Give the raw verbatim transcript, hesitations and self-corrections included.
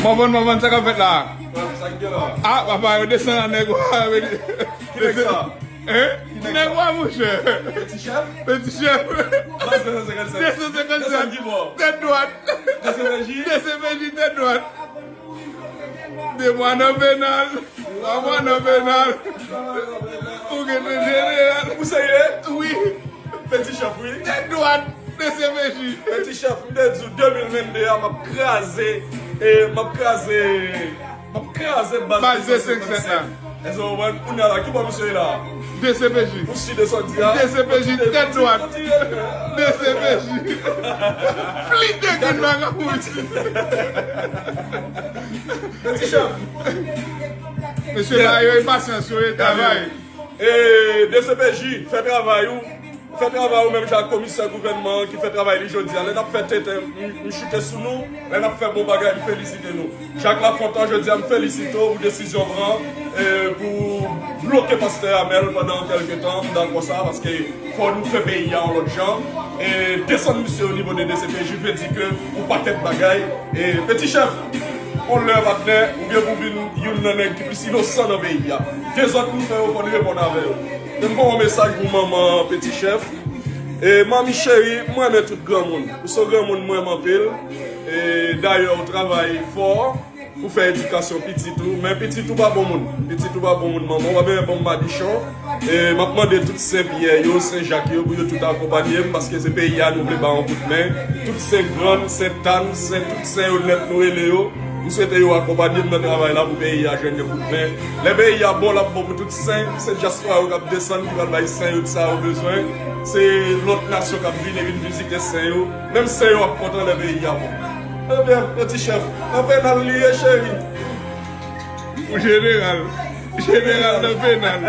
Mòvòn, mòvòn, sa k ap fèt la? Ah, papa, yo desann la, nèg wa. Ki nèg sa? Hein? Nèg wa, monchè. Peti chèf? Peti chèf. Baz de san senkann sèt. De san senkann sèt. Desann ki bò? Tèt dwat. De C P J? De C P J, tèt dwat. De mwa nan penal. Twa mwa nan penal. Ou gen de jeneral. Ou serye? Wi. Peti chèf, wi. Tèt dwat. De C P J. Peti chèf, m te di w de mil vennde a, m ap kraze, e, m ap kraze, m ap kraze baz de san senkann sèt la. Èske w konprann? Kounye a la, ki bò misye ye la? De C P J. Ou si de sa w di a? De C P J, tèt dwat. De C P J. Plis de grenn vagabon. Peti chèf. Mesye, ba yo e pasyans, yo e travay. E, de C P J, fè travay ou. Fè travay ou menm jan ak komisè gouvènman an ki fè travay li jodi a. Lè n ap fè tenten, m, m chite sou nou. Lè n ap fè bon bagay, m felisite nou. Jak Lafontan, jodi a, m felisite w pou desizyon w pran, e, pou bloke pastè Amel pandan kèlke tan. M dakò sa, paske fò nou fè peyi a yon lòt jan. E, desann misye o nivo de D C P J vle di ke ou pakèt bagay. E, Peti chèf, on lè, patnè, ou gen pou vin youn nan nèg ki plis inosan nan peyi a. Dezòd nou fè yo, fò n reponn avè yo. Men m voye yon mesaj pou manman Peti chèf. E, manmi cheri, m renmen tout granmoun. Ou se yon granmoun m renmen anpil. E, dayè, ou travay fò pou fè edikasyon pitit ou. Men pitit ou pa bon moun. Pitit ou pa bon moun, manman. Ou pa bezwen ban m madichon. E m ap mande tout sen Pyè yo, sen Jak yo, pou yo tout akonpanye m, paske se peyi a nou vle ba yon kout men. Tout sen Grann, sen Tann, sen, tout sen yo nèt nou rele yo. M swete yo akonpanye m nan travay la pou peyi a jwenn yon kout men. Lè peyi a bon, l ap bon pou tout sen. Se dyaspora yo k ap desann, ki pral bay sen yo tout sa yo bezwen. Se lòt nasyon k ap vini, vin vizite sen yo. Menm sen yo ap kontan lè peyi a bon. Ebyen, Peti chèf, nan penal li ye, cheri. Ou jeneral. Jeneral nan penal.